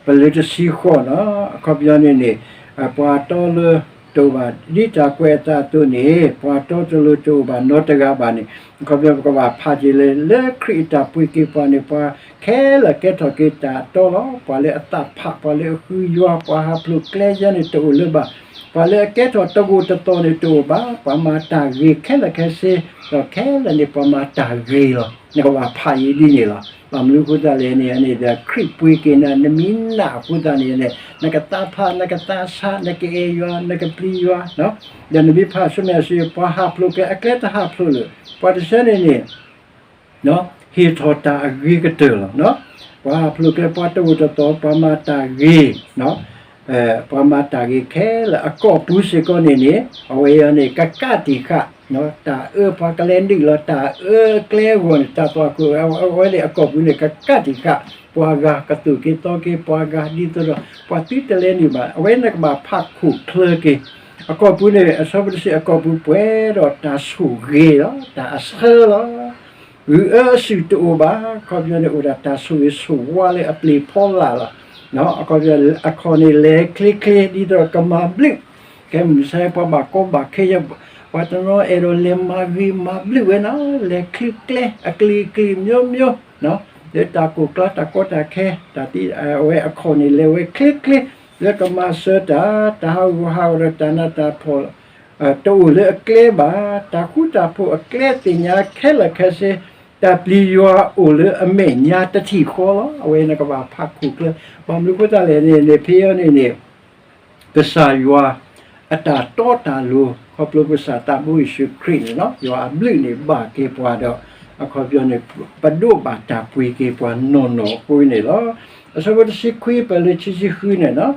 ပတုၤလၢတဆံဃိးန့ၣ်လီၤ. အခီပညီန့ၣ်န့ၣ် ပှၤတီလၢတအိၣ်ဘၣ် ဒ်တၢ်ကွဲးအသးအသိးန့ၣ် ပှၤတီတလိၤတအိၣ်ဘၣ်နီတဂၤဘၣ်န့ၣ် အခီပညီပကဘၣ်ဖးက့ၤလၢ လၢခရံာ်အတၢ်ပှ့ၤက့ၤပှၤန့ၣ် ပှၤခဲလၢာ်ကဲထီၣ်က့ၤတၢ်အတီလီၤ. ပှၤလၢအသးဖး ပှၤလၢအဃုယွၤ ပှၤဟးဖျိးကျဲယဲန့ၣ်တအိၣ်လၢၤဘၣ်. ပှၤလၢအကဲထီၣ်တဂိာ်တသီၣ်န့ၣ်တအိၣ်ဘၣ်. ပှၤမၤတၢ်ဂ့ၤခဲလၢာ်ခဲဆ့ ဒီးခဲလၢာ်န့ၣ် ပှၤမၤတၢ်ဂ့ၤလီၤ. နကဘၣ်ဖးယံၤဒ်န့ၣ်လီၤ. ဘၣ်မနုၤအဃိသတးလဲၣ်န့ၣ်န့ၣ်ဒီး ခရံာ်ပှ့ၤက့ၤနၤ နမ့ၢ်နာ်အဃိသတးန့ၣ်န့ၣ် နကသးဖး နကသးဆး နကအဲၣ်ယွၤ နကပျံၤယွၤ ဒီးနမ့ၢ်ဖးဆူမဲာ်ဆူ ပှၤဟးဖျိးကျဲ အကျဲတဟးဖျိးလၢၤ ပှၤတဆၢန့ၣ်န့ၣ် ဟ့ၣ်ထီၣ်တၢ်အဂ့ၤကတၢၢ်လီၤ. ပှၤဟးဖျိးကျဲ ပှၤတဂိာ်တသီၣ် ပှၤမၤတၢ်ဂ့ၤ ပှၤမၤတၢ်ဂ့ၤခဲလၢာ်အကိာ်ပူၤစ့ၢ်ကီးန့ၣ်န့ၣ် အဝဲအံၤန့ၣ် ကကးတံာ်ဃာ် တၢ်အၢပှၤကလဲၤနုာ်လီၤ တၢ်အၢကျဲအဂီၢ်န့ၣ် တၢ်သွၣ်ခိၣ်အဝဲန့ၣ် အကီၢ်ပူၤန့ၣ် ကကးတံာ်ဃာ်ပှၤဂၤ ကသိၣ်က့ၤသီက့ၤပှၤဂၤ ဒ်သိးဒီး ပှၤသုတလဲနုာ်ဘၣ်. အဝဲန့ၣ်ကဘၣ်ဖးခိၣ်ချၢက့ၤ အကီၢ်ပူၤန့ၣ် အဆၢဖိတဆံ အကီၢ်ပူၤပှဲၤဒီးတၢ်ဆိၣ်ဂ့ၤလီၤ, တၢ်အဆၢလီၤ. ဂုာ်အၢအစုၣ်တအိၣ်ဘၣ်. အခီပညီန့ၣ် အိၣ်ဒၣ်တၢ်ဆိၣ်ဂ့ၤဆိၣ်ဝါလၢအပျ့ၤဖီလာ်လီၤ. အခီပညီ အခီၣ်န့ၣ်လဲၤချ့ချ့ ဒ်သိးကမၤဘျုး, ကဲမုၢ်ဆါပှၤဘၣ်ကီဘၣ်ခဲ ပှၤတနီၤအဲၣ်ဒိးလဲၤမၤဂ့ၤမၤဘျုးဝဲနီၤ, လဲၤချ့ချ့ အကလုာ်ကလုာ်မျိုးမျိုး လၢတၢ်ကိၢ်ကျါတၢ်ကီတၢ်ခဲ တၢ်သံ အဝဲအခီၣ်န့ၣ်လဲၤဝဲချ့ချ့ လၢကမၤစၢၤတၢ်, တၢ်ဟးဂူာ်ဟးဂီၤဒီးတၢ်နးတၢ်ဖှီၣ် တအိၣ်လၢအကျဲဘၣ်. တၢ်ဃူတၢ်ဖိးအကျဲသ့ၣ်ညါခဲလၢာ်ခဲဆ့, တၢ်ပျံၤယွၤအိၣ်လၢအမဲာ်ညါတထံၣ်ဃီလီၤ. အဝဲန့ၣ်ကဘၣ်ဖးခိၣ်ချၢ, ဘၣ်မနုၤအဃိသတးလဲၣ်န့ၣ် ဖဲအံၤန့ၣ်န့ၣ် ကစၢ်ယွၤအတၢ်တီတၢ်လိၤ ခီဖျိကစၢ်သးဘိယ့ၣ်ၡူးခရံာ်န့ၣ်လီၤ. ယွၤအဘျုးန့ၣ်ဘၣ်က့ၤပှၤဒီး အခီပညီန့ၣ် ပဒိးဘၣ်တၢ်ပှ့ၤက့ၤပှၤနီၢ်နီၢ်အဃိန့ၣ်လီၤ. အဆၢဖိတဆံခွံ ပၢၢ်လၢခံဆံဃုန့ၣ်လီၤ.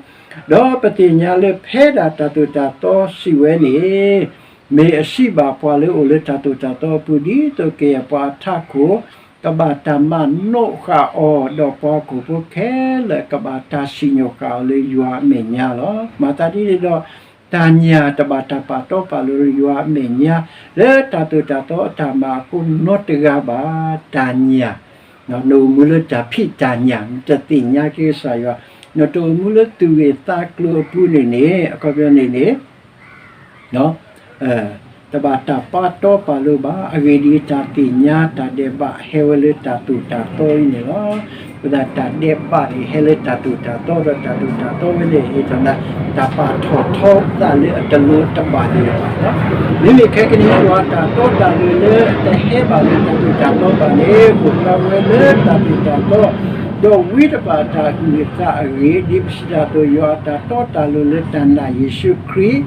ဒီးပသ့ၣ်ညါလၢဖဲဒၣ်တၢ်သိၣ်တၢ်သီစံးဝဲန့ၣ် မ့ၢ်အစံးဘၣ်ပှၤလၢအိၣ်လၢတၢ်သိၣ်တၢ်သီအပူၤ ဒ်သိးကယဲၢ်ပှၤအထးခိၣ် ကဘၣ်တၢ်မၤနီၣ်ဃာ်အီၤ, ဒီးပှၤဟီၣ်ခိၣ်ဖိခဲလၢာ် ကဘၣ်တၢ်စံၣ်ညီၣ်ဃာ်အီၤလၢယွၤအမဲာ်ညါလီၤ. မၤသးဒ်န့ၣ်ဒီး တၢ်ညၣ်တဘၣ်တၢ်ပာ်တီပာ်လိၤလၢယွၤအမဲာ်ညါ, လၢတၢ်သိၣ်တၢ်သီအတၢ်မၤအဃိနီတဂၤဘၣ်. တၢ်ညၣ် နအိၣ်မူလၢတၢ်ဖံးတၢ်ညၣ် နတသ့ၣ်ညါက့ၤကစၢ်ယွၤ, နတအိၣ်မူလၢသူၣ်ဂ့ၢ်သးကျိၤအပူၤန့ၣ်န့ၣ် အခီပညီန့ၣ်န့ၣ် တဘၣ်တၢ်ပာ်တီပာ်လိၤဘၣ်. အဂ့ၢ်ဒ်အံၤ, တၢ်သ့ၣ်ညါတၢ်ဒဲးဘးဟဲဝဲလၢတၢ်သိၣ်တၢ်သီအံၤန့ၣ်လီၤ. အဃိသတး တၢ်ဒဲးဘးန့ၣ် ဟဲလၢတၢ်သိၣ်တၢ်သီဒီး တၢ်သိၣ်တၢ်သီဝဲန့ၣ် ဟ့ၣ်ထီၣ်နၤ တၢ်ပာ်ထီၣ်ထီသးလၢအတလိၤတဘၣ်ဒံးဘၣ်လီၤ. မ့မ့ၢ်ခဲကနံၣ်အံၤ ယွၤအတၢ်တီတၢ်လိၤလၢအတဟဲဘၣ်လၢတၢ်သိၣ်တၢ်သီဘၣ်န့ၣ် အိၣ်ဖျါဝဲလၢတၢ်သိၣ်တၢ်သီ ဒီးဝံတဖၣ်အတၢ်အုၣ်အသးအဂ့ၢ်, ဒ်ပစံးတၢ်အသိး ယွၤအတၢ်တီတၢ်လိၤလၢတၢ်နာ်ယ့ၣ်ၡူးခရံာ်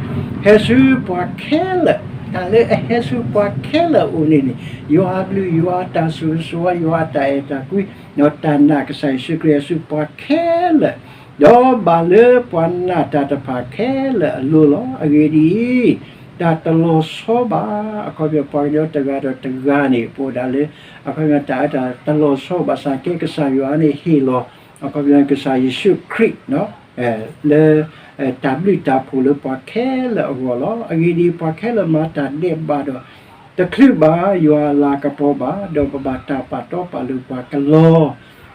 ဟဲဆူပှၤခဲလၢာ်, တၢ်လၢအဟဲဆူပှၤခဲလၢာ်အအိၣ်န့ၣ်န့ၣ် ယွၤအဘျုး ယွၤအတၢ်ဆိၣ်ဂ့ၤဆိၣ်ဝါ ယွၤအတၢ်အဲၣ်တၢ်ကွံ ဒီးတၢ်နာ်ကစၢ်ယ့ၣ်ၡူးခရံာ်ဟဲဆူပှၤခဲလၢာ်, ဒီးဘၣ်လၢပှၤနာ်တၢ်တဖၣ်ခဲလၢာ်အလိၤလီၤ. အဂ့ၢ်ဒ်အံၤ, တၢ်တလီၤဆီဘၣ်, အခီပညီပှၤကညီတဂၤဒီးတဂၤန့ၣ် ပအိၣ်ဒၣ်လၢ အခီပညီတၢ်အၢတၢ်တလီၤဆီဘၣ်ဆၣ်က့ ကစၢ်ယွၤန့ၣ်ဟ့ၣ်လီၤ အခီပညီကစၢ်ယ့ၣ်ၡူးခရံာ် လၢ တၢ်ဘျုးတၢ်ဖှိၣ်လၢပှၤခဲလၢာ်အဂီၢ်လီၤ. အဂ့ၢ်ဒ်အံၤ, ပှၤခဲလၢာ်မၤတၢ်ဒဲးဘးဒီး တချုးဘၣ်ယွၤအလၤကပီၤဘၣ်, ဒီးပဘၣ်တၢ်ပာ်တီပာ်လိၤပှၤကလီ.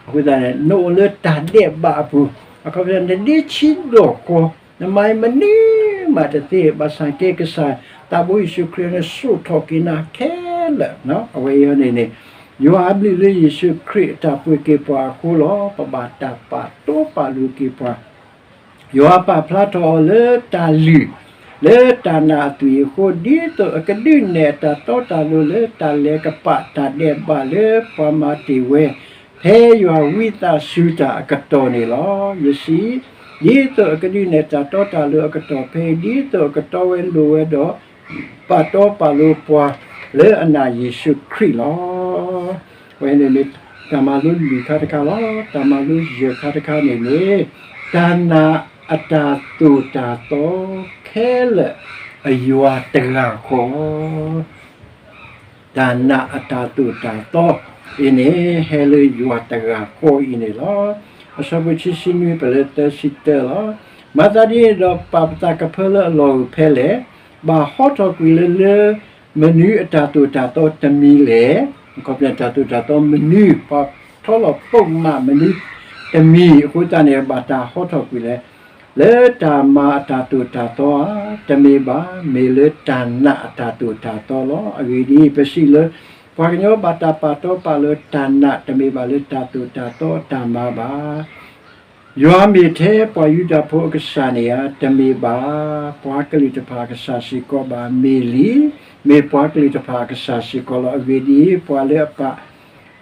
အဃိသတးန့ၣ် နအိၣ်လၢတၢ်ဒဲးဘးအပူၤ, အခီပညီ နဒ့ဆံးဒီၣ်ဃီ, နမၤအံၤမနုၤမးတသ့, ဘၣ်ဆၣ်က့ ကစၢ်သးဘိယ့ၣ်ၡူးခရံာ်န့ၣ် စိာ်ထီၣ်က့ၤနၤခဲလၢာ်, အဝဲအံၤန့ၣ်န့ၣ် ယွၤအဘျုးလၢယ့ၣ်ၡူးခရံာ်အတၢ်ပှ့ၤက့ၤပှၤအဃိလီၤ. ပဘၣ်တၢ်ပာ်တီပာ်လိၤက့ၤပှၤ ယွၤပာ်ဖျါထီၣ်အီၤလၢတၢ်လုၢ် လၢတၢ်နာ်အသွံၣ်အဃိ, ဒ်သိးအကဒုးနဲၣ်အတၢ်တီတၢ်လိၤလၢတၢ်လဲၤကပာ်တၢ်ဒဲးဘးလၢပှၤမၤတ့ၢ်ဝဲ ဖဲယွၤဝံသးစူၤတၢ်အကတီၢ်န့ၣ်လီၤ. ယဆံး, ဒ်သိးအကဒုးနဲၣ်တၢ်တီတၢ်လိၤအကတီၢ်ဖဲအံၤ, ဒ်သိးအကတီဝဲလိၤဝဲဒီး ပာ်တီပာ်လိၤပှၤလၢအနာ်ယ့ၣ်ၡူးခရံာ်လီၤ. ဝဲန့ၣ်မ့ၢ်တၢ်မၤလိလွံၢ်ခါတခါလီၤ. တၢ်မၤလိယဲၢ်ခါတခါန့ၣ်မ့ၢ် တၢ်နာ်အတၢ်သိၣ်တၢ်သီခဲလၢာ် အယွၤတဂၤဃီ တၢ်နာ်အတၢ်သိၣ်တၢ်သီအံၤန့ၣ် ဟဲလၢယွၤတဂၤဃီအံၤန့ၣ်လီၤ. အဆၢဖိခံဆံနွံ ပလၢသၢဆံတၢလီၤ. မၤသးဒ်န့ၣ်ဒီး ပာ်ပသးကဖၢလၢအလီၢ်အိၣ်ဖဲလဲၣ်, ဘၣ်ဟီထီၣ်ကွံာ်လၢ လၢမနုၤအတၢ်သိၣ်တၢ်သီတမံၤလဲၣ်. အခီပညီ တၢ်သိၣ်တၢ်သီမနုၤ, ပှၤထီလီၤပိာ်မးမနုၤတမံၤအဃိသတးန့ၣ် ဘၣ်တၢ်ဟီထီၣ်ကွံာ်လဲၣ် လၢတၢ်မၤအတၢ်သိၣ်တၢ်သီဧါ, တမ့ၢ်ဘၣ်, မ့ၢ်လၢတၢ်နာ်အတၢ်သိၣ်တၢ်သီလီၤ. အဂ့ၢ်ဒ်အံၤ, ပစံးလၢ ပှၤကညီဘၣ်တၢ်ပာ်တီပာ်လိၤတၢ်နာ်, တမ့ၢ်ဘၣ်လၢတၢ်သိၣ်တၢ်သီအတၢ်မၤဘၣ်. ယွၤမ့ၢ်ထဲပှၤယူဒၤဖိအကစၢ်န့ၣ်ဧါ, တမ့ၢ်ဘၣ်, ပှၤကလုာ်တဖၣ်အကစၢ်စ့ၢ်ကီးဘၣ်. မ့ၢ်လံ, မ့ၢ်ပှၤကလုာ်တဖၣ်အကစၢ်စ့ၢ်ကီးလီၤ. အဂ့ၢ်ဒ်အံၤ, ပှၤလၢအပာ်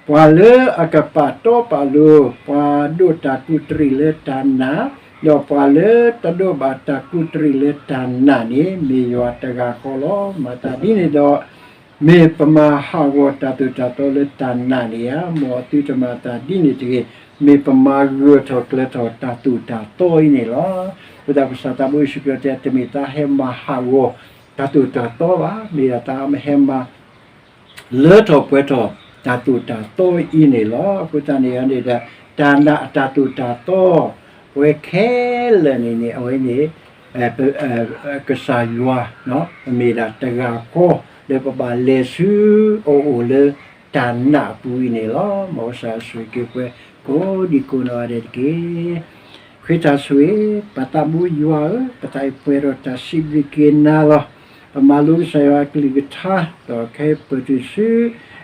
ပှၤလၢအကပာ်တီပာ်လိၤ, ပှၤဒိးတၢ်ကူးတရံးလၢတၢ်နာ်, ဒီးပှၤလၢတဒိးဘၣ်တၢ်ကူးတရံးလၢတၢ်နာ်န့ၣ် မ့ၢ်ယွၤတဂၤဃီလီၤ. မၤသးဒ်န့ၣ်ဒီး, မ့ၢ်ပမၤဟးဂီၤတၢ်သိၣ်တၢ်သီလၢတၢ်နာ်န့ၣ်ဧါ, မ်အသုတမၤသးဒ်န့ၣ်တဂ့ၤ, မ့ၢ်ပမၤဂၢၢ်ထီၣ်ကျၢၤထီၣ်တၢ်သိၣ်တၢ်သီအံၤန့ၣ်လီၤ. အဃိသတး ကစၢ်သးဘိယ့ၣ်ၡူးခရံာ်တဲ တမ့ၢ်သးဟဲမၤဟးဂီၤ တၢ်သိၣ်တၢ်သီဘၣ်, မ့ၢ်ဒၣ်တၢ်မ့ၢ်ဟဲမၤ လၢထီၣ်ပှဲၤထီၣ်တၢ်သိၣ်တၢ်သီအံၤန့ၣ်လီၤ. အဃိသတးန့ၣ်န့ၣ်ဒီး တၢ်နာ်အတၢ်သိၣ်တၢ်သီ, ပဝဲခဲလၢာ်န့ၣ်န့ၣ် အဝဲန့ၣ် ကစၢ်ယွၤ မ့ၢ်ဒၣ်တဂၤဃီ လၢပဘၣ်လဲၤဆူအအိၣ်လၢတၢ်နာ်အပူၤအံၤန့ၣ်လီၤ. မ်ကစၢ်ယွၤဆိၣ်ဂ့ၤက့ၤပှၤကိးဒံကိးနီၢ်ဂၤဒဲးတက့ၢ်. ဃ့တၢ်ဆိၣ်ဂ့ၤ, ပၢ်သးဘိယွၤဧၢ, ပသးအံၤပှဲၤဒီးတၢ်စံးဘျုးက့ၤနၤလီၤ. ပမၤလိကစၢ်ယွၤအကလုၢ်ကထါ ဒီးခဲအံၤပတုၤဆူ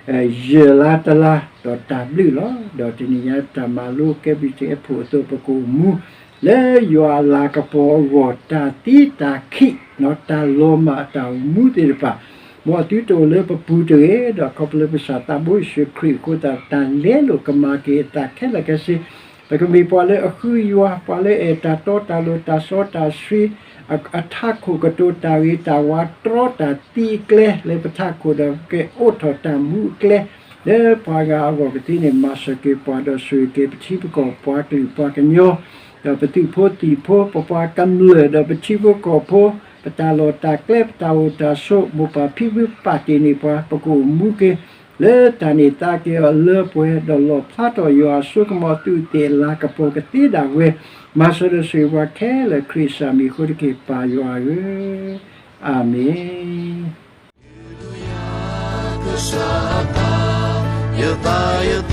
ယဲၢ်လါတလါ ဒီးတၢ်ဘျုးလီၤ. ဒီးတနံၤညါတၢ်မၤလိကဲဘျုးတအဲၣ်ဖိအသိး ပကအိၣ်မူ လၢယွၤအလၤကပီၤအဂီၢ် တၢ်သံတၢ်ခံး တၢ်လီၤမၢ်အတၢ်အိၣ်မူသ့ၣ်တဖၣ် မ်အသုတအိၣ်လၢပပူၤတဂ့ၤ, ဒီးခီဖျိပကစၢ်သးဘိယ့ၣ်ၡူးခရံာ်အဃိသတး တၢ်လဲလိာ်ကမၤက့ၤအသးခဲလၢာ်ခဲဆ့ ပကမ့ၢ်ပှၤလၢအဃုယွၤ, ပှၤလၢအဲၣ်တၢ်တီတၢ်လိၤတၢ်စီတၢ်ဆှံ, အထးခိၣ်ကတိၤတၢ်ဂ့ၤတၢ်ဝါ တြီတၢ်သံအကျဲလၢပထးခိၣ် ဒီးကဲအိးထီၣ်တၢ်မူအကျဲ လၢပှၤဂၤအဂီၢ်ကသ့န့ၣ် မၤစၢၤက့ၤပှၤ ဒီးဆိၣ်ဂ့ၤက့ၤပထံပကီၢ် ပှၤကလုာ်ပှၤကညီ ဒီးပသုးဖိသံၣ်ဖိ ပပှၤကမျၢၢ် ဒီးပထံဖိကီၢ်ဖိ ပတၢ်လီၢ်တၢ်ကျဲ ပတၢ်အိၣ်တၢ်ဆိး မိၢ်ပၢ်ဖံဖုပာ်တ့ၢ်န့ၢ်ပှၤ ပကအိၣ်မူက့ၤ လၢတၢ်န့ၢ်သါက့ၤအီၤလၢပှဲၤ ဒီးလီၣ်ဖျါထီၣ်ယွၤအစိကမီၤသုးသ့ၣ်အလၤကပီၤကသ့ဒၣ်ဝဲ မၤစၢၤဒီးဆိၣ်ဂ့ၤပှၤခဲလၢာ် ခရံာ်အမံၤအဃိတက့ၢ် ပၢ်ယွၤဧၢ, အၤမ့ၣ်.